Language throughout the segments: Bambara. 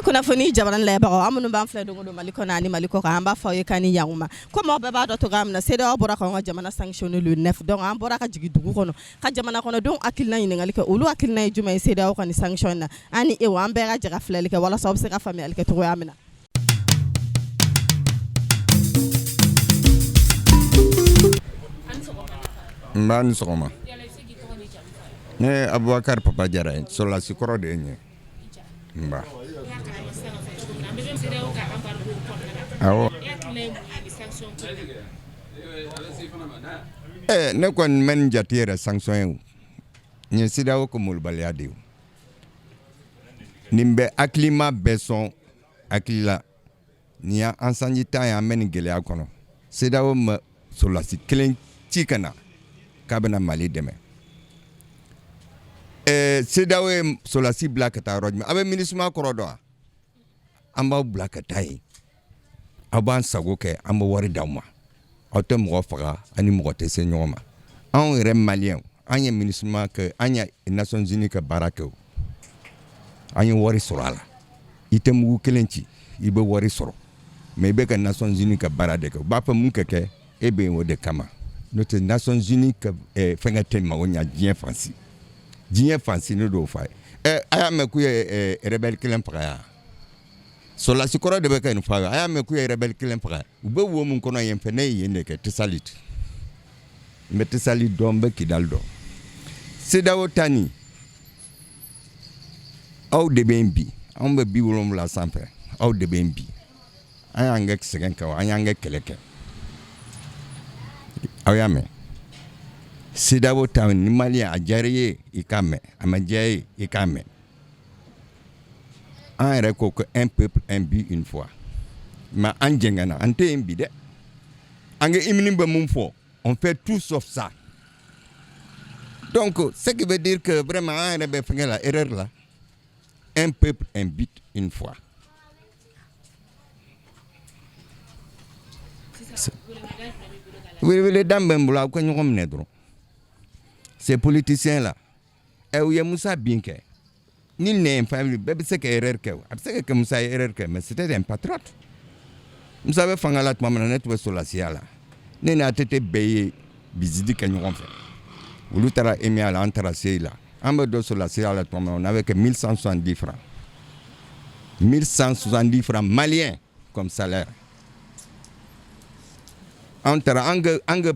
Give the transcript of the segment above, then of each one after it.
Kunnafoni jabaranin lajɛbagaw, an minnu b'an filɛ don o don Mali kɔnɔ ani Mali kɔkan, an b'a fɔ aw ye k'a ni ɲankuma. Komi aw bɛɛ b'a dɔn cogoya min na, CEDEAO bɔra k'anw ka jamana sanctionner le 9. Donc an bɔra ka jigin dugu kɔnɔ ka jamana kɔnɔdenw hakilina ɲininkali kɛ, olu hakilina ye jumɛn ye CEDEAO ka nin sanction na. An ni e, an bɛɛ ka jɛ ka filɛli kɛ walasa aw bɛ se ka faamuyali kɛ cogoya min na. N b'a ni sɔgɔma. Ne ye Abubakari Papa Jara ye, sɔrɔdasi kɔrɔ de ye n ye. Nba, awɔ. Ne kɔni bɛ nin jate yɛrɛ sanction ye, o nin ye CEDEAO ka molobaliya de ye. Nin bɛ hakilima bɛɛ sɔn hakili la. Nin y'an sanji tan ye, an bɛ nin gɛlɛya kɔnɔ. CEDEAO ma sɔrɔdasi kelen ci ka na k'a bɛna Mali dɛmɛ. CEDEAO ye sɔrɔdasi bila ka taa yɔrɔ jumɛn? A bɛ MINUSMA kɔrɔ dɔn wa? An b'aw bila ka taa yen, aw b'an sago kɛ, an bɛ wari d'aw ma, aw tɛ mɔgɔ faga, an ni mɔgɔ tɛ se ɲɔgɔn ma. Anw yɛrɛ maliyɛnw, an ye MINUSMA kɛ, an ye Nations Unies ka baara kɛ, an ye wari sɔrɔ a la. I tɛ mugu kelen ci, i bɛ wari sɔrɔ, mais i bɛ ka Nations Unies ka baara de kɛ. U b'a fɔ mun ka kɛ, e bɛ yen o de kama. N'o tɛ, Nations Unies ka fɛnkɛ tɛ mago ɲa diɲɛ fan si, diɲɛ fan si. Ne d'o fɔ a ye. A y'a mɛn k'u ye rebelle kelen faga yan? Sɔrɔdasi kɔrɔ de bɛ ka nin fɔ a ye. A y'a mɛn k'u ye rebelle kelen faga? U bɛ wo min kɔnɔ yen fɛ, ne ye yen de kɛ, Tesalit. N bɛ Tesalit dɔn, n bɛ Kidali dɔn. CEDEAO ta nin, aw de bɛ yen bi. Anw bɛ 70 sanfɛ, aw de bɛ yen bi. An y'an kɛ sɛgɛn kɛ, an y'an kɛ kɛlɛ kɛ, aw y'a mɛn. CEDEAO ta ni maliyɛn, a diyara i ye, i k'a mɛn, a ma diya i ye, i k'a mɛn. An yɛrɛ ko ko un peuple, un but, une foi, mais an jɛngɛnna, an tɛ yen bi dɛ. An ka hymne bɛ mun fɔ? On fait tout sauf ça. Donc ce qui veut dire que vraiment an yɛrɛ bɛ fɛngɛ la, erreur la. Un peuple, un but, une foi. Weleweledan bɛ n bolo, aw ka ɲɔgɔn minɛ dɔrɔn. Ces politiciens là, u ye Musa bin kɛ ni nɛn famille bɛɛ bɛ se ka erreur kɛ. A bɛ se ka kɛ Musa ye erreur kɛ, mais c'était un patriote. Musa bɛ fanga la tuma min na, ne tun bɛ sɔrɔdasiya la. Ne ni ATT bɛɛ ye visite kɛ ɲɔgɔn fɛ. Olu taara EMIA la, an taara CI la. An bɛ don sɔrɔdasiya la tuma min na, on avait que 1170 francs, 1170 francs maliens comme salaire. An taara, an ka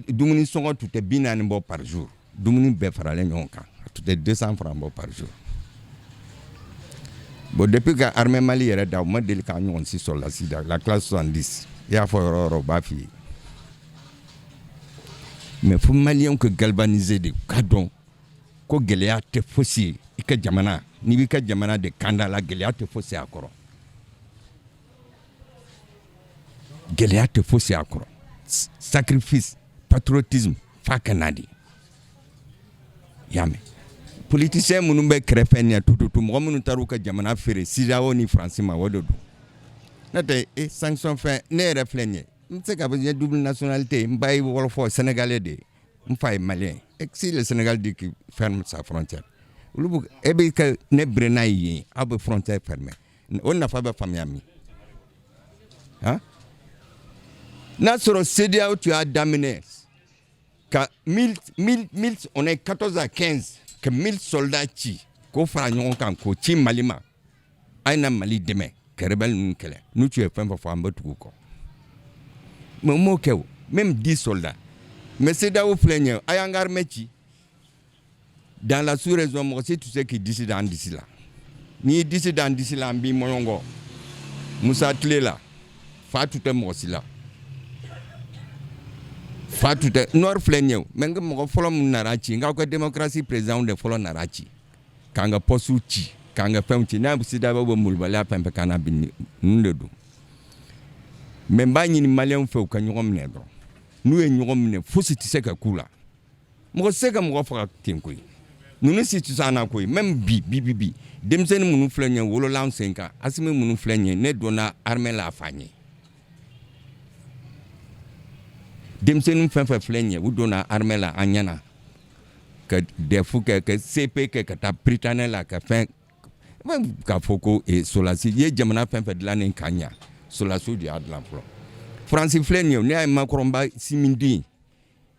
dumuni sɔngɔ tun tɛ 40 bɔ par jour. Dumuni bɛɛ faralen ɲɔgɔn kan, a tun tɛ 200 francs bɔ par jour. Bon, depuis ka armée Mali yɛrɛ da, u ma deli k'a ɲɔgɔn si sɔrɔdasi da la classe 70. I y'a fɔ yɔrɔ o yɔrɔ, u b'a f'i ye. Mais fo maliyɛnw ka galvaniser de, ka dɔn ko gɛlɛya tɛ fosi ye. I ka jamana, n'i b'i ka jamana de kanda la, gɛlɛya tɛ fosi a kɔrɔ, gɛlɛya tɛ fosi a kɔrɔ. Sacrifice, patriotisme, f'a ka na de. I y'a mɛn, politicien minnu bɛ kɛrɛfɛ nin tututu, mɔgɔ minnu taara u ka jamana feere CEDEAO ni Faransi ma, o de don. N'o tɛ, e sanction fɛn, ne yɛrɛ filɛ nin ye, n tɛ se k'a fɔ n ye double nationalité. N ba ye wɔlɔfɔ sénégalais de ye, n fa ye malien. Et si le Sénégal dit qu'il ferme sa frontière, olu bɛ e bɛ ka ne bere n'a ye yen, aw bɛ frontière fermer, o nafa bɛ faamuya min han? N'a sɔrɔ CEDEAO tun y'a daminɛ ka 1000 1000 1000, on est 14 à 15, ka 1000 soldats ci k'o fara ɲɔgɔn kan k'o ci Mali ma, a ye na Mali dɛmɛ ka rebelle ninnu kɛlɛ, n'u tun ye fɛn fɛn fɔ, an bɛ tugu u kɔ. Mais u m'o kɛ o, même 10 soldats. Mais CEDEAO filɛ nin ye, a y'an ka armée ci dans la sous-région, mɔgɔ si tɛ se k'i disi da an disi la. N'i y'i disi da an disi la, an b'i mɔɲɔngɔ. Musa tile la, fa tun tɛ mɔgɔ si la, fa tun tɛ. Nord filɛ nin ye o, mais n ka mɔgɔ fɔlɔ min nana ci, n k'aw ka démocratie président de fɔlɔ nana ci k'an ka poste ci, k'an ka fɛnw ci. N'a CEDEAO bɛ molobaliya fɛn fɛn kan na bi, ninnu de don. Mais n b'a ɲini maliyɛnw fɛ, u ka ɲɔgɔn minɛ dɔrɔn. N'u ye ɲɔgɔn minɛ, fosi tɛ se ka k'u la. Mɔgɔ tɛ se ka mɔgɔ faga ten koyi. Ninnu si tɛ se an na koyi. Même bi bi bi bi, denmisɛnnin minnu filɛ nin ye, wolola an sen kan, Asimi minnu filɛ nin ye, ne donna armée la a fa ɲɛ. Denmisɛnnin fɛn fɛn filɛ nin ye, u donna armée la an ɲɛna, ka DEF kɛ, ka CP kɛ, ka taa Prytanée la, ka fɛn. K'a fɔ ko solasi ye jamana fɛn fɛn dilannen ka ɲa, solasiw de y'a dilan fɔlɔ. Faransi filɛ nin ye, ne y'a ye Macron ba si min den,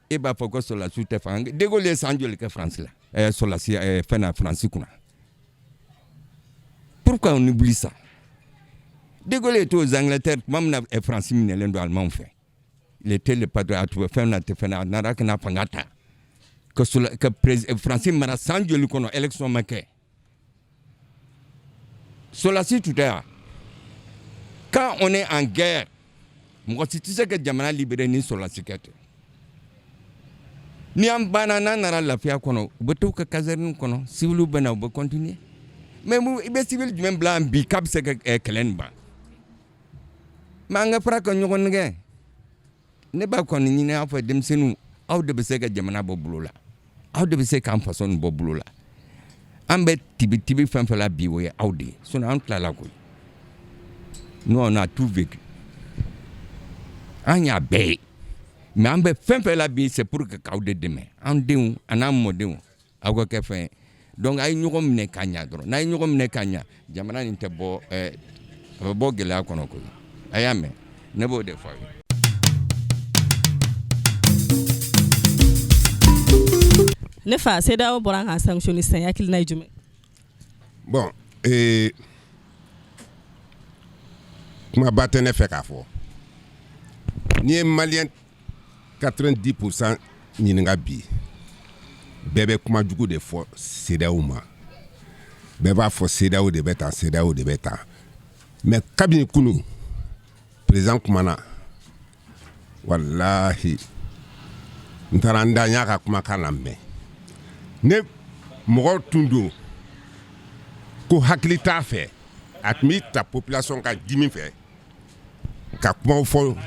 e b'a fɔ ko solasiw tɛ fanga. De Gaulle ye san joli kɛ Faransi la, solasi fɛn na Faransi kunna? Pourquoi on oublie ça? De Gaulle était aux Angleterre tuma min na Faransi minɛlen don Alimanw fɛ. Il était le patron, a tun bɛ fɛn na tɛ fɛn na, a nana ka na fanga ta ka ka Faransi mara san joli kɔnɔ, élection ma kɛ, solasi tun tɛ yan. Quand on est en guerre, mɔgɔ si tɛ se ka jamana libérer ni solasi kɛ tɛ. Ni an banna, n'an nana lafiya kɔnɔ, u bɛ t'u ka caserne kɔnɔ, civil bɛ na, u bɛ continuer. Mais i bɛ civil jumɛn bila yan bi k'a bɛ se ka kɛlɛ nin ban? Mais an ka fara ka ɲɔgɔn nɛgɛ. Ne b'a kɔni ɲini aw fɛ, denmisɛnninw, aw de bɛ se ka jamana bɔ bolo la, aw de bɛ se k'an faso nin bɔ bolo la. An bɛ tibi tibi fɛn fɛn la bi, o ye aw de ye. Sinon an tilala koyi. Nous, on a tout vécu, an y'a bɛɛ ye. Mais an bɛ fɛn fɛn la bi, c'est pour que k'aw de dɛmɛ, an denw a n'an mɔdenw, aw ka kɛ fɛn ye. Donc a ye ɲɔgɔn minɛ ka ɲa dɔrɔn. N'a ye ɲɔgɔn minɛ ka ɲa, jamana nin tɛ bɔ, a bɛ bɔ gɛlɛya kɔnɔ koyi. A y'a mɛn, ne b'o de fɔ aw ye. Ne fa, CEDEAO bɔra ka sanctionner sisan, hakilina ye jumɛn? Bon, kumaba tɛ ne fɛ k'a fɔ. N'i ye Malien 90% ɲininka bi, bɛɛ bɛ kuma jugu de fɔ CEDEAO ma. Bɛɛ b'a fɔ CEDEAO de bɛ tan, CEDEAO de bɛ tan. Mais kabini kunun président kumana, walahi, n taara n da, n y'a ka kumakan lamɛn. Ne mɔgɔ tun don ko hakili t'a fɛ, a tun b'i ta population ka dimi fɛ ka kumaw fɔ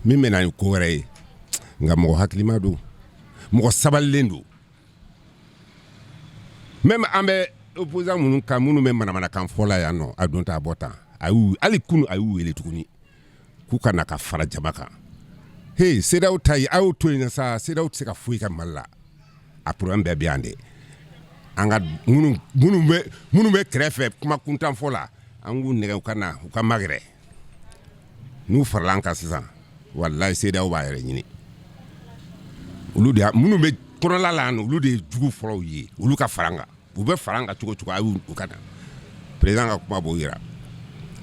min bɛ na ni ko wɛrɛ ye. Nka mɔgɔ hakilima don, mɔgɔ sabalilen don. Même an bɛ opposant minnu kan, minnu bɛ manamanakan fɔ la yan nɔ, a don ta a bɔ tan, a y'u hali kunu a y'u wele tuguni k'u ka na ka fara jama kan. Hey, CEDEAO ta ye, a y'o to yen sa. CEDEAO tɛ se ka foyi kɛ Mali la. A problème bɛɛ bɛ yan de. An ka minnu bɛ kɛrɛfɛ kuma kuntan fɔ la, an k'u nɛgɛ u ka na u ka magɛrɛ. N'u farala an kan sisan, walayi, CEDEAO b'a yɛrɛ ɲini. Olu de minnu bɛ kɔnɔla la yan, olu de ye jugu fɔlɔw ye. Olu ka fara an kan, u bɛ fara an kan cogo cogo, a y'u u ka na. Président ka kuma b'o yira,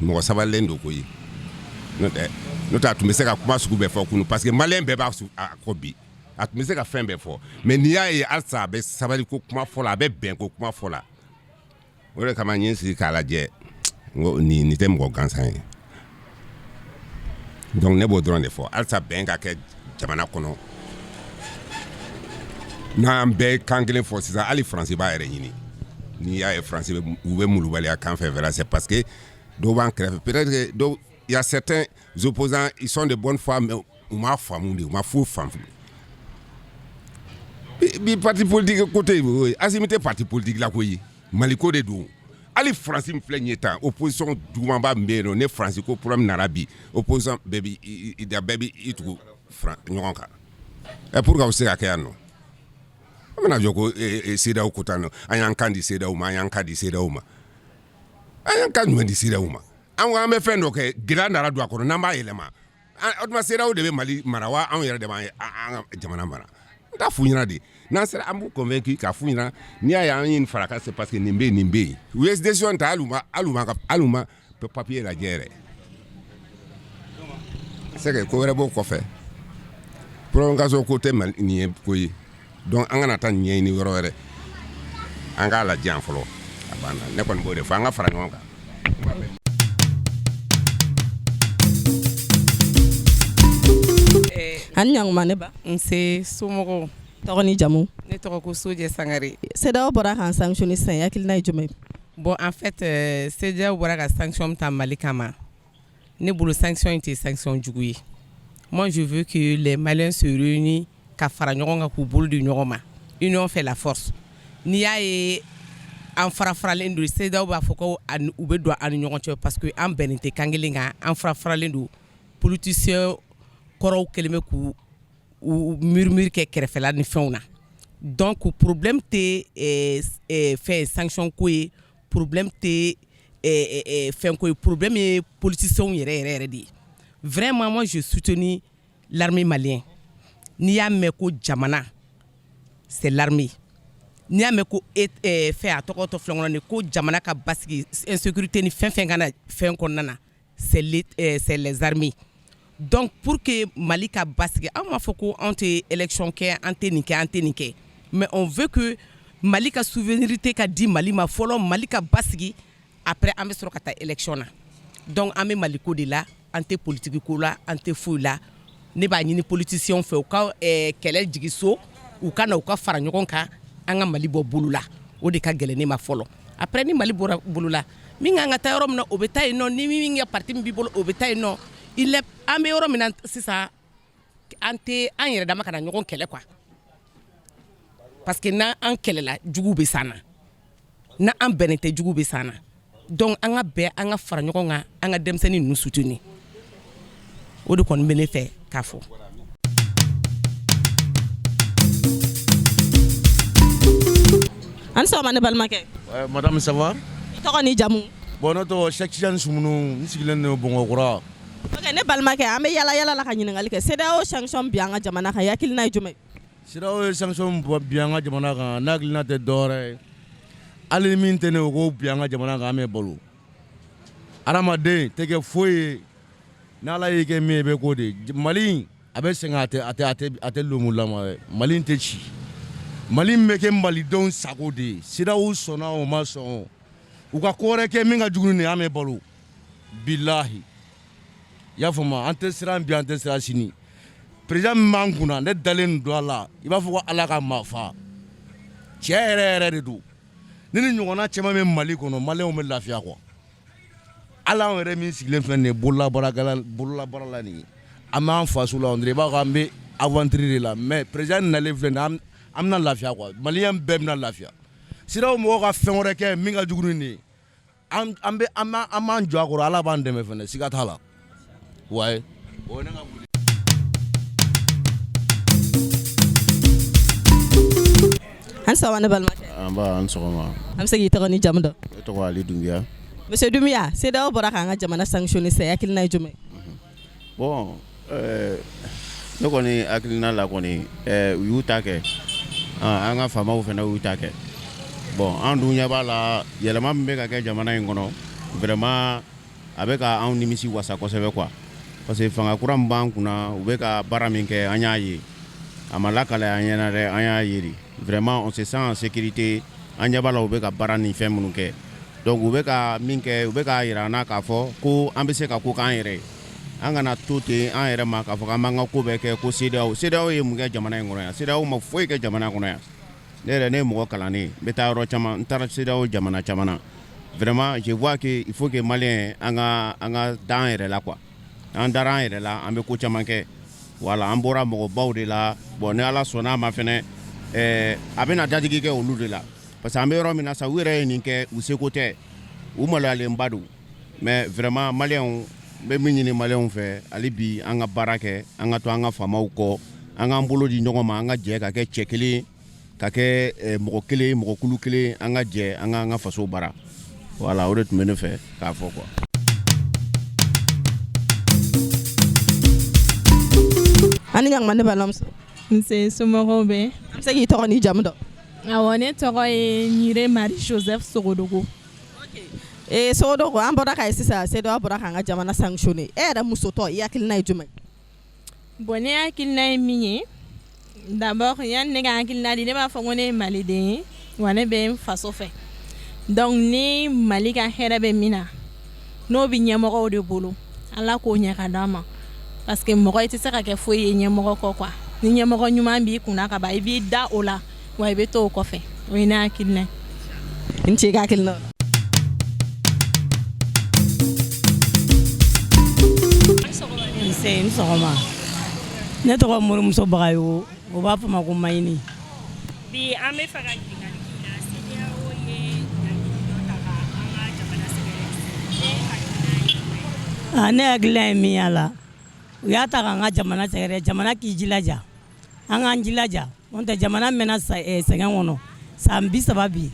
mɔgɔ sabalilen don koyi. N'o tɛ a tun bɛ se ka kuma sugu bɛɛ fɔ kunun, parce que Malien bɛɛ b'a a kɔ bi. A tun bɛ se ka fɛn bɛɛ fɔ, mais n'i y'a ye halisa a bɛ sabali ko kuma fɔ la, a bɛ bɛn ko kuma fɔ la. O de kama n ye n sigi k'a lajɛ, n ko nin tɛ mɔgɔ gansan ye. Donc ne b'o dɔrɔn de fɔ, halisa bɛn ka kɛ jamana kɔnɔ. N'an bɛɛ kan kelen fɔ sisan, hali Faransi b'a yɛrɛ ɲini. N'i y'a ye Faransi u bɛ molobaliya kan fɛn fɛn la, c'est parce que dɔw b'an kɛrɛfɛ. Peut-être que dɔw, il y a certains opposants, ils sont de bonne foi, mais u m'a faamu de, u ma foyi faamu. Bi parti politique ko tɛ yen, Asimi tɛ parti politique la koyi, Maliko de don. Hali Faransi min filɛ nin ye tan, opposition jugumanba min bɛ yen nɔ, ne Faransi ko problème nana bi, opposition bɛɛ bi i da, bɛɛ bi i tugu ɲɔgɔn kan. Ɛ, pour que o se ka kɛ yan nɔ, an bɛna jɔ ko CEDEAO ko tan nɔ, an y'an kan di CEDEAO ma, an y'an kan di CEDEAO ma, an y'an kan jumɛn di CEDEAO ma? An ko an bɛ fɛn dɔ kɛ, gɛlɛya nana don a kɔnɔ, n'an b'a yɛlɛma, o tuma CEDEAO de bɛ Mali mara wa, anw yɛrɛ de b'an an ka jamana mara? N t'a f'u ɲɛna de. N'an sera, an b'u convaincu k'a f'u ɲɛna, n'i y'a ye an ye nin fara kan, c'est parce que nin bɛ yen, nin bɛ yen. U ye décision ta, hali u ma papier lajɛ yɛrɛ. C'est que ko wɛrɛ b'o kɔfɛ, prolongation ko tɛ nin ye ko ye. Donc an kana taa nin ɲɛɲini yɔrɔ wɛrɛ, an k'a lajɛ yan fɔlɔ, a banna. Ne kɔni b'o de fɔ, an ka fara ɲɔgɔn kan. Ani ɲankuma ne ba. Nse, somɔgɔw? Tɔgɔ ni jamu? Ne tɔgɔ ko Sojɛ Sangare. CEDEAO bɔra k'an sanctionner sisan, hakilina ye jumɛn ye? Bon, en fait, CEDEAO bɔra ka sanction ta Mali kama. Ne bolo, sanction in tɛ sanction jugu ye. Moi, je veux que les Maliens se réunissent ka fara ɲɔgɔn kan, k'u bolo di ɲɔgɔn ma. Union fait la force. N'i y'a ye an fara faralen don, CEDEAO b'a fɔ ko u bɛ don an ni ɲɔgɔn cɛ, parce que an bɛnnen tɛ kan kelen kan, an fara faralen don. Politicien kɔrɔw kɛlen bɛ k'u u murmure kɛ kɛrɛfɛla ni fɛnw na. Donc problème tɛ fɛn sanction ko ye, problème tɛ fɛn ko ye, problème ye politiciens yɛrɛ yɛrɛ yɛrɛ de ye. Vraiment, moi je soutenu l'armée malienne. N'i y'a mɛn ko jamana, c'est l'armée. N'i y'a mɛn ko fɛn, a tɔgɔ tɔ filɛ kɔnɔ nin, ko jamana ka basigi, insécurité ni fɛn fɛn ka na fɛn kɔnɔna na, c'est les armées. Donc pour que Mali ka basigi, an m'a fɔ ko anw tɛ élection kɛ, an tɛ nin kɛ, an tɛ nin kɛ, mais on veut que Mali ka souveraineté ka di Mali ma fɔlɔ, Mali ka basigi, après an bɛ sɔrɔ ka taa élection na. Donc an bɛ Mali ko de la, an tɛ politique ko la, an tɛ foyi la. Ne b'a ɲini politiciens fɛ, u ka kɛlɛ jigin so, u ka na, u ka fara ɲɔgɔn kan, an ka Mali bɔ bolo la. O de ka gɛlɛn ne ma fɔlɔ. Après, ni Mali bɔra bolo la, min kan ka taa yɔrɔ min na, o bɛ taa yen nɔ. Ni min ka parti min b'i bolo, o bɛ taa yen nɔ. Il est, an bɛ yɔrɔ min na sisan, an tɛ an yɛrɛ dama ka na ɲɔgɔn kɛlɛ quoi, parce que n'an an kɛlɛla, jugu bɛ s'an na. N'an an bɛnnen tɛ, jugu bɛ s'an na. Donc an ka bɛn, an ka fara ɲɔgɔn kan, an ka denmisɛnnin ninnu soutenir. O de kɔni bɛ ne fɛ k'a fɔ. An sɔgɔma, ne balimakɛ. Madame, ça va? I tɔgɔ ni jamu? Bon, ne tɔgɔ Cheikh Tidiane Sumunu, n sigilen don Bamakɔkura. Ok, ne balimakɛ, an bɛ yala yala la ka ɲininkali kɛ. CEDEAO sanction bi an ka jamana kan, i hakilina ye jumɛn? CEDEAO ye sanction bi an ka jamana kan, ne hakilina tɛ dɔwɛrɛ ye. Hali min tɛ ne o k'o bi an ka jamana kan, an bɛ balo. Adamaden tɛ kɛ foyi ye, n'Ala y'i kɛ min ye, i bɛ k'o de ye. Mali a bɛ sɛgɛn, a tɛ a tɛ a tɛ a tɛ lomulama dɛ. Mali tɛ ci. Mali bɛ kɛ malidenw sago de ye. CEDEAO sɔnna o ma sɔn o. U ka ko wɛrɛ kɛ min ka jugu ni nin ye, an bɛ balo. Bilahi. I y'a faamu, an tɛ siran bi, an tɛ siran sini. Président min b'an kunna, ne dalen don a la, i b'a fɔ ko Ala ka maa fa. Cɛ yɛrɛ yɛrɛ de don. Ni ni ɲɔgɔnna caman bɛ Mali kɔnɔ, maliyɛnw bɛ lafiya quoi. Hali anw yɛrɛ min sigilen filɛ nin ye bololabaarakɛla, bololabaara la nin ye, an b'an faso la, on dirait i b'a fɔ an bɛ aventure de la, mais président nalen filɛ nin ye, an bɛna lafiya quoi. Maliyɛn bɛɛ bɛna lafiya. CEDEAO mɔgɔw ka fɛn wɛrɛ kɛ min ka jugu ni nin ye, an an bɛ an b'an jɔ a kɔrɔ, Ala b'an dɛmɛ fɛnɛ, siga t'a la. Ouais. O ye ne ka foli. An sɔgɔma, ne balimakɛ. An ba, an sɔgɔma. An bɛ se k'i tɔgɔ ni jamu dɔn? Ne tɔgɔ Ali Dunbiya. Monsieur Doumbia, CEDEAO bɔra k'an ka jamana sanctionner sisan, i hakilina ye jumɛn? Bon, ne kɔni hakilina la kɔni, u y'u ta kɛ, an ka faamaw fana y'u ta kɛ. Bon, an dun ɲɛ b'a la, yɛlɛma min bɛ ka kɛ jamana in kɔnɔ, vraiment a bɛ ka anw nimisi wasa kosɛbɛ quoi, parce que fanga kura min b'an kunna, u bɛ ka baara min kɛ, an y'a ye, a ma lakale an ɲɛna dɛ, an y'a ye de. Vraiment, on se sent en sécurité. An ɲɛ b'a la, u bɛ ka baara ni fɛn minnu kɛ, donc u bɛ ka min kɛ, u bɛ k'a yira an na k'a fɔ ko an bɛ se ka ko k'an yɛrɛ ye. An kana to ten an yɛrɛ ma k'a fɔ k'an b'an ka ko bɛɛ kɛ ko CEDEAO. CEDEAO ye mun kɛ jamana in kɔnɔ yan? CEDEAO ma foyi kɛ jamana kɔnɔ yan. Ne yɛrɛ, ne ye mɔgɔ kalannen ye, n bɛ taa yɔrɔ caman, n taara CEDEAO jamana caman na. Vraiment, je vois que il faut que malien an ka da an yɛrɛ la quoi. An dara an yɛrɛ la, an bɛ ko caman kɛ. Voilà, an bɔra mɔgɔbaw de la. Bon, ni Ala sɔnna a ma fɛnɛ, a bɛna dadigi kɛ olu de la, parce que an bɛ yɔrɔ min na sa, u yɛrɛ ye nin kɛ, u seko tɛ, u maloyalenba don. Mais vraiment, maliyɛnw, n bɛ min ɲini maliyɛnw fɛ hali bi, an ka baara kɛ, an ka to an ka faamaw kɔ, an k'an bolo di ɲɔgɔn ma, an ka jɛ ka kɛ cɛ kelen, ka kɛ mɔgɔ kelen, mɔgɔ kulu kelen, an ka jɛ an k'an ka faso baara. Voilà, o de tun bɛ ne fɛ k'a fɔ quoi. An ni ɲankuma, ne balimamuso. Nse, somɔgɔw bɛ? An bɛ se k'i tɔgɔ n'i jamu dɔn? Awɔ, ne tɔgɔ ye Ɲire Marie Joseph Sogodogo. Ee Sogodogo, an bɔra k'a ye sisan, CEDEAO bɔra k'an ka jamana sanctionner. E yɛrɛ musotɔ, i hakilina ye jumɛn? Bon, ne hakilina ye min ye, d'abord yanni ne ka hakilina di, ne b'a fɔ ko ne ye maliden ye, wa ne bɛ n faso fɛ. Donc ni Mali ka hɛrɛ bɛ min na, n'o bɛ ɲɛmɔgɔw de bolo, Ala k'o ɲɛ ka d'an ma, parce que mɔgɔ i tɛ se ka kɛ foyi ye ɲɛmɔgɔ kɔ quoi. Ni ɲɛmɔgɔ ɲuman b'i kunna ka ban, i b'i da o la, wa i bɛ to o kɔfɛ. O ye ne hakilina ye. I ni ce i ka hakilina la. Nse, n sɔgɔma. Ne tɔgɔ Morimuso Bagayogo, o b'a fɔ ma ko Mayini. Bi an bɛ fɛ ka ɲininkali k'i la. CEDEAO ye laɲini dɔ ta ka an ka jamana sɛgɛrɛ, e hakilina ye jumɛn ye? Ah, ne hakilina ye min y'a la, u y'a ta k'an ka jamana sɛgɛrɛ, jamana k'i jilaja, an k'an jilaja. N'o tɛ jamana mɛnna sɛgɛn kɔnɔ san 30 bi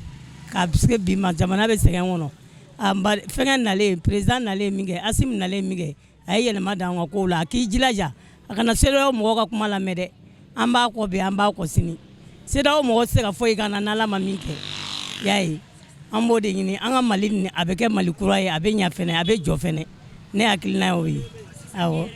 ka se bi ma, jamana bɛ sɛgɛn kɔnɔ. Fɛnkɛ nalen, président nalen min kɛ, Asimi nalen min kɛ, a ye yɛlɛma don an ka kow la. A k'i jilaja a kana CEDEAO mɔgɔw ka kuma lamɛn dɛ. An b'a kɔ bi, an b'a kɔ sini. CEDEAO mɔgɔ tɛ se ka foyi k'an na n'Ala ma min kɛ. I y'a ye, an b'o de ɲini an ka Mali nin, a bɛ kɛ Mali kura ye, a bɛ ɲɛ fɛnɛ, a bɛ jɔ fɛnɛ. Ne hakilina y'o ye, awɔ.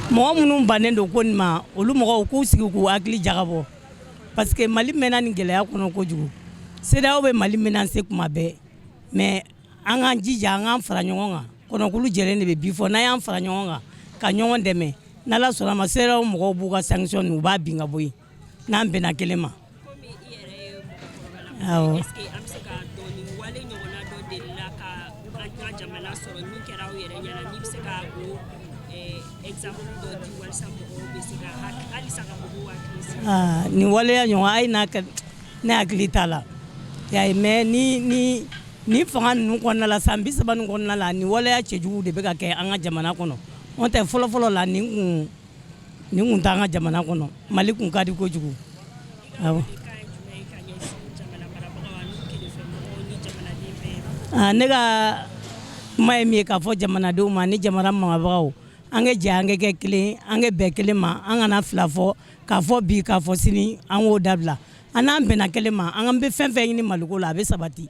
Mɔgɔ minnu bannen don ko nin ma, olu mɔgɔw k'u sigi k'u hakili jagabɔ, parce que Mali mɛnna nin gɛlɛya kɔnɔ kojugu. CEDEAO bɛ Mali menacer kuma bɛɛ, mais an k'an jija, an k'an fara ɲɔgɔn kan. Kɔnɔkulu jɛlen de bɛ bi fɔ. N'an y'an fara ɲɔgɔn kan ka ɲɔgɔn dɛmɛ, n'Ala sɔnna ma, CEDEAO mɔgɔw b'u ka sanction u b'a bin ka bɔ yen, n'an bɛnna kelen ma. Awɔ. Est ce que an bɛ se k'a dɔn nin wale ɲɔgɔnna dɔ delila ka an ka jamana sɔrɔ min kɛra aw yɛrɛ ɲɛna, n'i bɛ se ka o exemple dɔ di walasa mɔgɔw bɛ se ka halisa ka mɔgɔw hakili sigi? Aa, nin waleya ɲɔgɔn, ayi, n'a kɛ, ne hakili t'a la. Y'a ye, mais ni fanga ninnu kɔnɔna la, san 30 nin kɔnɔna la, nin waleya cɛjugu de bɛ ka kɛ an ka jamana kɔnɔ. N'o tɛ, fɔlɔfɔlɔ la, nin kun t'an ka jamana kɔnɔ. Mali kun ka di kojugu, awɔ. Ne ka kuma ye min ye k'a fɔ jamanadenw ma ni jamana marabagaw, an ka jɛ, an ka kɛ kelen, an ka bɛn kelen ma. An kana fila fɔ k'a fɔ bi, k'a fɔ sini, an k'o dabila. An n'an bɛnna kelen ma, an bɛ fɛn fɛn ɲini Maliko la, a bɛ sabati.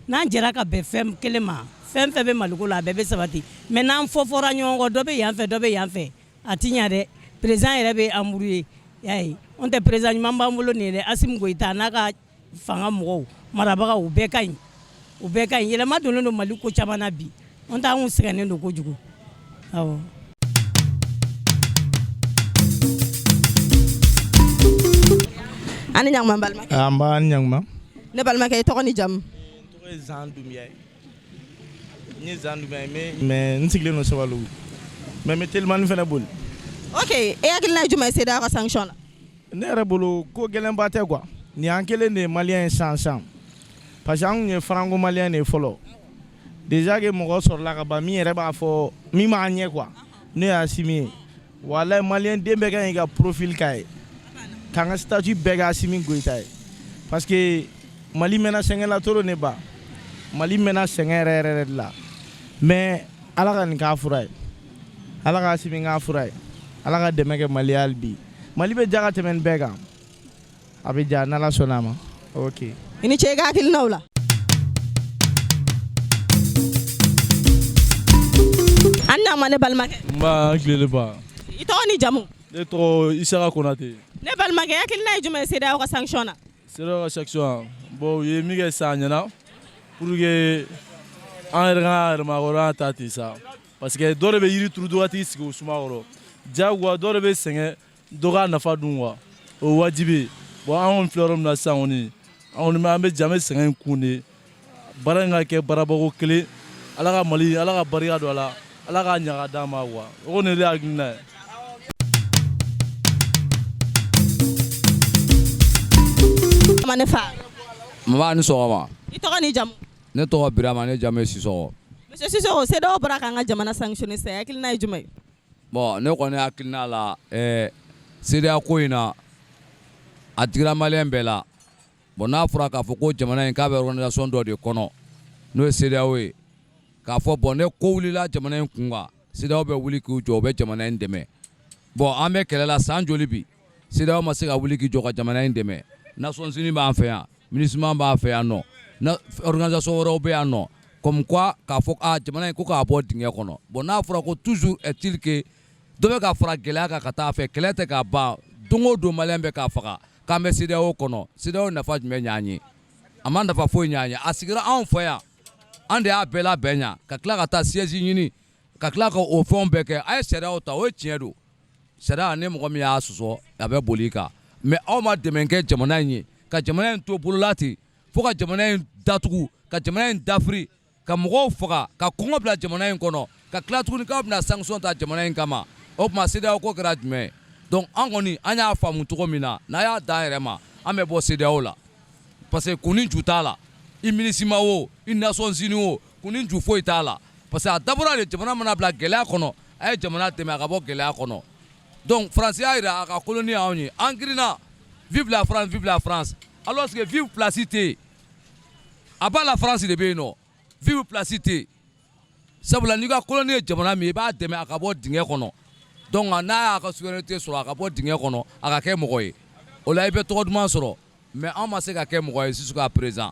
N'an jɛra ka bɛn fɛn kelen ma, fɛn fɛn bɛ Maliko la, a bɛɛ bɛ sabati. Mais n'an fɔ fɔra ɲɔgɔn kɔ, dɔ bɛ yan fɛ, dɔ bɛ yan fɛ, a ti ɲɛ dɛ. Président yɛrɛ bɛ embrouillé, y'a ye. N'o tɛ, président ɲuman b'an bolo nin ye dɛ. Asimi Goyita n'a ka fanga mɔgɔw, marabagaw, u bɛɛ ka ɲi, u bɛɛ ka ɲi. Yɛlɛma donnen don Mali ko caman na bi. N'o tɛ, an kun sɛgɛnnen don kojugu, awɔ. Ani ɲankuma, n balimakɛ. An ba, ni ɲankuma. Ne balimakɛ, i tɔgɔ ni jamu? N tɔgɔ ye Zan Dunbiya ye. N ye Zan Dunbiya ye, mais n sigilen don Sabalibugu, mais n bɛ telimani fɛnɛ boli. Ok, e hakilina ye jumɛn ye CEDEAO ka sanction na? Ne yɛrɛ bolo, ko gɛlɛnba tɛ quoi. Nin y'an kelen de ye malien ye sisan sisan, parce que an kun ye franco malien de ye fɔlɔ. Déjà que mɔgɔ sɔrɔla ka ban min yɛrɛ b'a fɔ min b'a ɲɛ quoi, n'o ye Asimi ye. Walayi, malien den bɛɛ ka ɲi ka profil k'a ye, k'an ka statut bɛɛ kɛ Asimi Goyita ye, parce que Mali mɛnna sɛgɛn la trop. Ne ba, Mali mɛnna sɛgɛn yɛrɛ yɛrɛ de la, mais Ala ka nin k'a fura ye, Ala ka Asimi k'a fura ye, Ala ka dɛmɛ kɛ Mali ye. Hali bi Mali bɛ ja ka tɛmɛ nin bɛɛ kan, a bɛ ja n'Ala sɔnna a ma. Ok. I ni ce i ka hakilinaw la. An ɲama, ne balimakɛ. N ba, n tile ba. I tɔgɔ ni jamu? Ne tɔgɔ Isaka Konate. Ne balimakɛ, hakilina ye jumɛn ye CEDEAO ka sanction na? CEDEAO ka sanction, bon, u ye min kɛ sisan, a ɲɛna pour que an yɛrɛ ka yɛrɛmahɔrɔnya ta ten sa, parce que dɔ de bɛ yiri turu, dɔ ka t'i sigi o suma kɔrɔ. Diyagoya, dɔ de bɛ sɛgɛn, dɔ k'a nafa dun quoi, o ye wajibi ye. Bon, an kɔni filɛ yɔrɔ min na sisan kɔni, an kɔni an bɛ jɛ, an bɛ sɛgɛn in kun de. Baara in ka kɛ baarabako kelen. Ala ka Mali, Ala ka barika don a la, Ala k'a ɲa ka d'an ma quoi. O kɔni ye ne hakilina ye. Ne fa. Mama, ni sɔgɔma. I tɔgɔ ni jamu? Ne tɔgɔ Birama, ne jamu ye Sisɔkɔ. Monsieur Sisɔkɔ, CEDEAO bɔra k'an ka jamana sanctionner sisan, hakilina ye jumɛn ye? Bon, ne kɔni hakilina la, CEDEAO ko in na, a digira malien bɛɛ la. Bon, n'a fɔra k'a fɔ ko jamana in k'a bɛ organisation dɔ de kɔnɔ, n'o ye CEDEAO ye, k'a fɔ bon, ne ko wulila jamana in kun kan, CEDEAO bɛ wuli k'u jɔ, u bɛ jamana in dɛmɛ. Bon, an bɛ kɛlɛ la san joli bi, CEDEAO ma se ka wuli k'i jɔ ka jamana in dɛmɛ. Nations Unies b'an fɛ yan, MINUSMA b'an fɛ yan nɔ, organisation wɛrɛw bɛ yan nɔ, comme quoi k'a fɔ a jamana in ko k'a bɔ dingɛ kɔnɔ. Bon, n'a fɔra ko toujours est-il que dɔ bɛ ka fara gɛlɛya kan ka taa fɛ, kɛlɛ tɛ ka ban, don o don malien bɛ k'a faga, k'an bɛ CEDEAO kɔnɔ, CEDEAO nafa jumɛn ɲ'an ye? A ma nafa foyi ɲ'an ye. A sigira anw fɛ yan, an de y'a bɛɛ labɛn yan, ka tila ka taa siège ɲini, ka tila ka o fɛnw bɛɛ kɛ. A ye sariyaw ta, o ye tiɲɛ don. Sariya ni mɔgɔ min y'a sɔsɔ, a bɛ boli i kan. Mais aw ma dɛmɛ kɛ jamana in ye, ka jamana in to bolola ten, fo ka jamana in datugu, ka jamana in dafiri, ka mɔgɔw faga, ka kɔngɔ bila jamana in kɔnɔ, ka tila tuguni k'aw bɛna sanction ta jamana in kama. O tuma CEDEAO ko kɛra jumɛn ye? Donc an kɔni, an y'a faamu cogo min na, n'a y'a dan yɛrɛ ma, an bɛ bɔ CEDEAO la, parce que kun ni ju t'a la. I MINUSMA o, i Nations Unies o. Kun ni ju foyi t'a la parce que a dabɔra de jamana mana bila gɛlɛya kɔnɔ, a ye jamana dɛmɛ a ka bɔ gɛlɛya kɔnɔ. Donc France y'a jira a ka colonie y'anw ye, an girinna, vive la France, vive la France, alors que vive place tɛ yen. A b'a la France de bɛ yen nɔ, vive place tɛ yen. Sabula n'i ka colonie ye jamana min ye, i b'a dɛmɛ a ka bɔ dingɛ kɔnɔ. Donc n'a y'a ka souveraineté sɔrɔ, a ka bɔ dingɛ kɔnɔ, a ka kɛ mɔgɔ ye, o la i bɛ tɔgɔ duman sɔrɔ. Mais anw ma se ka kɛ mɔgɔ ye jusqu'à présent.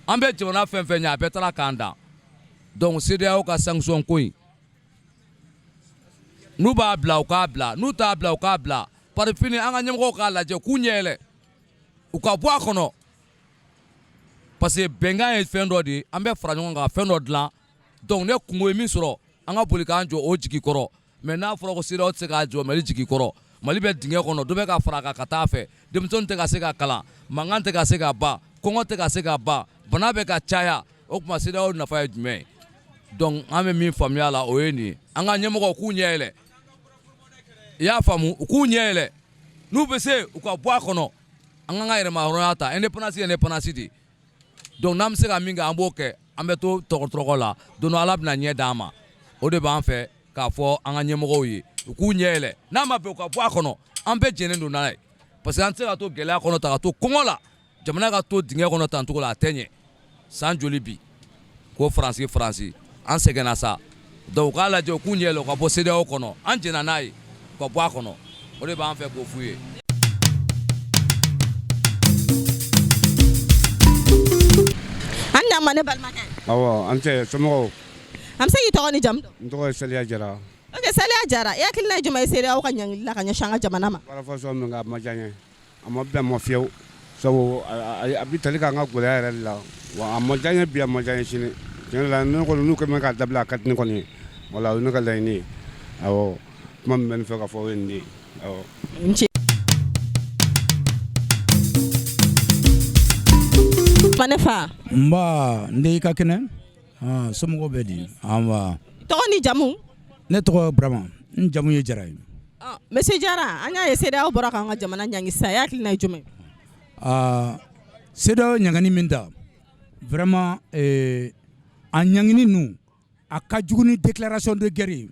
An bɛ jamana fɛn fɛn ɲɛ, a bɛɛ taara k'an dan. Donc CEDEAO ka sanction ko in, n'u b'a bila, u k'a bila, n'u t'a bila, u k'a bila. Par fini, an ka ɲɛmɔgɔw k'a lajɛ k'u ɲɛ yɛlɛ, u ka bɔ a kɔnɔ, parce que bɛnkan ye fɛn dɔ de ye, an bɛ fara ɲɔgɔn kan ka fɛn dɔ dilan. Donc ne kungo ye min sɔrɔ, an ka boli k'an jɔ o jigi kɔrɔ. Mais n'a fɔra ko CEDEAO tɛ se k'a jɔ Mali jigi kɔrɔ, Mali bɛ dingɛ kɔnɔ, dɔ bɛ ka fara a kan ka taa a fɛ, denmisɛnninw tɛ ka se ka kalan, mankan tɛ ka se ka ban, kɔngɔ tɛ ka se ka ban, bana bɛ ka caya, o tuma CEDEAO nafa ye jumɛn ye? Donc an bɛ min faamuya la, o ye nin ye. An ka ɲɛmɔgɔw k'u ɲɛ yɛlɛ, i y'a faamu, u k'u ɲɛ yɛlɛ, n'u bɛ se, u ka bɔ a kɔnɔ, an k'an ka yɛrɛmahɔrɔnya ta. Indépendance ye indépendance de ye. Donc n'an bɛ se ka min kɛ, an b'o kɛ, an bɛ to tɔgɔtɔgɔ la, don dɔ Ala bɛna ɲɛ d'an ma. O de b'an fɛ k'a fɔ an ka ɲɛmɔgɔw ye, u k'u ɲɛ yɛlɛ, n'a ma bɛn, u ka bɔ a kɔnɔ. An bɛɛ jɛnnen don n'a ye, parce que an tɛ se ka to gɛlɛya kɔnɔ tan, ka to kɔngɔ la, jamana ka to dingɛ kɔnɔ tan cogo la, a tɛ ɲɛ. San joli bi ko Faransi, Faransi, an sɛgɛnna sa. Donc u k'a lajɛ, u k'u ɲɛ yɛlɛ, u ka bɔ CEDEAO kɔnɔ. An jɛnna n'a ye, u ka bɔ a kɔnɔ. O de b'an fɛ k'o f'u ye. An ɲama, ne balimakɛ. Awɔ, an cɛ, somɔgɔw? An bɛ se k'i tɔgɔ ni jamu dɔn? N tɔgɔ ye Saliya Jara. Ok, Saliya Jara, i hakilina ye jumɛn ye CEDEAO ka ɲangili la ka ɲɛsin an ka jamana ma? Baara fasɔn min kɛ, a ma diya n ye, a ma bɛn ma fiyewu, sabu a bɛ tali k'an ka gɛlɛya yɛrɛ de la wa. A ma diya n ye bi, a ma diya n ye sini. Tiɲɛ la, ne kɔni, n'u kɛlen k'a dabila, a ka di ne kɔni ye. Wala, o ye ne ka laɲini ye. Awɔ, kuma min bɛ ne fɛ ka fɔ, o ye nin de ye, awɔ. N ce. Ne fa. Nba, n den, i ka kɛnɛ, somɔgɔw bɛ di? Nba. Tɔgɔ ni jamu? Ne tɔgɔ Burama, n jamu ye Jara ye. Monsieur Jara, an y'a ye CEDEAO bɔra k'an ka jamana ɲangi sisan, i hakilina ye jumɛn ye? Aa, CEDEAO ɲangini min ta, vraiment a ɲangini ninnu, a ka jugu ni déclaration de guerre ye.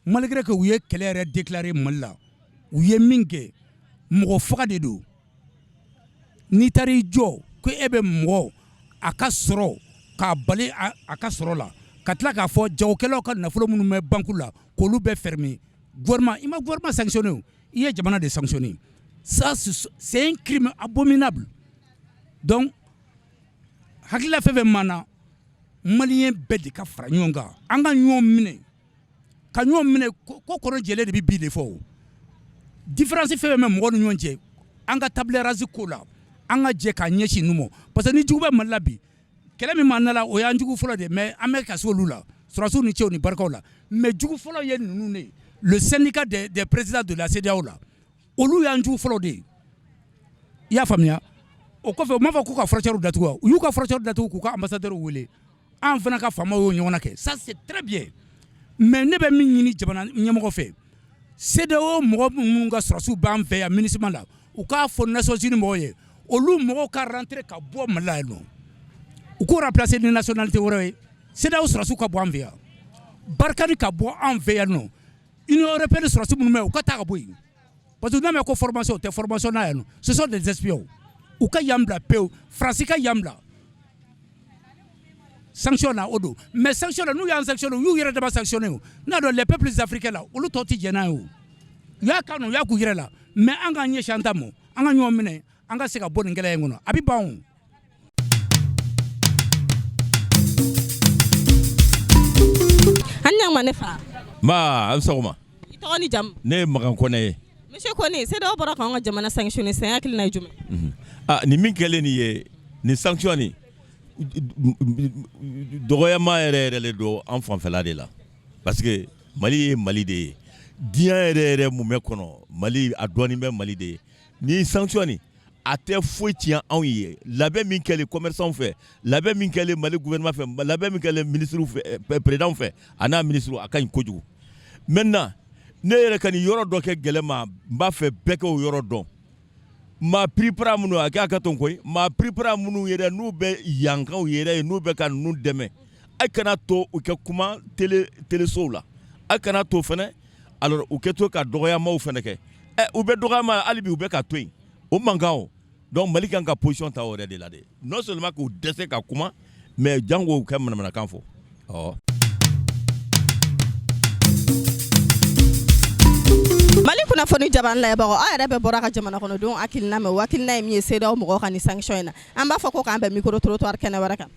Malgré que u ye kɛlɛ yɛrɛ déclarer Mali la, u ye min kɛ, mɔgɔ faga de don. N'i taara i jɔ ko e bɛ mɔgɔ a ka sɔrɔ k'a bali a ka sɔrɔ la, ka tila k'a fɔ jagokɛlaw ka nafolo minnu bɛ banque la, k'olu bɛɛ fermer, gouvernement, i ma gouvernement sanctionné o, i ye jamana de sanctionné. Ça, c'est un crime abominable. Donc hakilila fɛn fɛn m'an na, malien bɛɛ de ka fara ɲɔgɔn kan, an ka ɲɔgɔn minɛ, ka ɲɔgɔn minɛ ko kɔnɔ jɛlen de bɛ bi de fɔ. O différence fɛn fɛn bɛ mɔgɔw ni ɲɔgɔn cɛ, an ka table rase ko la, an ka jɛ k'a ɲɛsin ninnu ma, parce que ni jugu bɛ Mali la bi, kɛlɛ min b'an na la, o y'an jugu fɔlɔ de ye. Mais an bɛ ka se olu la, sɔrɔdasiw ni cɛw ni barikaw la, mais jugu fɔlɔ ye ninnu de ye, le syndicat des présidents de la CEDEAO la, olu y'an jugu fɔlɔ de ye, i y'a faamuya. O kɔfɛ, u m'a fɔ k'u ka frontière datugu wa? U y'u ka frontière datugu k'u ka ambassadeur wele. An fana ka faamaw y'o ɲɔgɔnna kɛ, ça c'est très bien. Mais ne bɛ min ɲini jamana ɲɛmɔgɔ fɛ, CEDEAO mɔgɔ minnu ka sɔrɔdasiw b'an fɛ yan MINUSMA la, u k'a fɔ Nations Unies mɔgɔw ye, olu mɔgɔw ka rentrer ka bɔ Mali la yan nɔ, u k'u remplacer ni nationalité wɛrɛ ye. CEDEAO sɔrɔdasiw ka bɔ an fɛ yan, Barkhane ka bɔ an fɛ yan nɔ, Union européenne sɔrɔdasi minnu bɛ yen, u ka taa ka bɔ yen, parce que n'a mɛn ko formation, o tɛ formation na yan nɔ, ce sont des espions. U ka yan bila pewu, Faransi ka yan bila sanction na, o don. Mais sanction na, n'u y'an sanctionné, u y'u yɛrɛ dama sanctionné. O n'a dɔn les peuples africains la, olu tɔ tɛ jɛn n'a ye. O u y'a kanu, u y'a k'u yɛrɛ la, mais an k'an ɲɛsin an ta ma, an ka ɲɔgɔn minɛ, an ka se ka bɔ nin gɛlɛya in kɔnɔ, a bɛ ban o. An ɲama, ne fa. Nba, a ni sɔgɔma. I tɔgɔ ni jamu? Ne ye Makan Kɔnɛ ye. Monsieur Kɔnɛ, CEDEAO bɔra k'an ka jamana sanctionné sisan, i hakilina ye jumɛn ye? Ah, nin min kɛlen nin ye, nin sanction nin, dɔgɔyama yɛrɛ yɛrɛ de don an fanfɛla de la, parce que Mali ye Mali de ye. Diɲɛ yɛrɛ yɛrɛ mumɛ kɔnɔ, Mali a dɔɔnin bɛ Mali de ye. Nin sanction nin, a tɛ foyi tiɲɛ anw ye. Labɛn min kɛlen commerçant fɛ, labɛn min kɛlen Mali gouvernement fɛ, labɛn min kɛlen ministre fɛ, président fɛ, a n'a ministre, a ka ɲi kojugu. Maintenant, ne yɛrɛ ka nin yɔrɔ dɔ kɛ gɛlɛn ma, n b'a fɛ bɛɛ k'o yɔrɔ dɔn. Maa piripara minnu a k'a ka tɔn koyi, maa piripara minnu yɛrɛ n'u bɛ yankaw yɛrɛ ye, n'u bɛ ka ninnu dɛmɛ, A kana to u kɛ kuma telesow la, a kana to fana alors u kɛ to ka dɔgɔyamaw fana kɛ. Ɛ, u bɛ dɔgɔyama hali bi, u bɛ ka to yen, o mankan o. Donc Mali kan ka position ta o yɛrɛ de la dɛ, non seulement k'u dɛsɛ ka kuma, mais jango u kɛ manamanakan fɔ ɔ. Mali kunnafoni jabaranin lajɛbagaw, aw yɛrɛ bɛɛ bɔra ka jamana kɔnɔdenw hakilina mɛn. O hakilina ye min ye CEDEAO mɔgɔw ka nin sanction in na, an b'a fɔ ko k'an bɛn micro trottoir kɛnɛ wɛrɛ kan.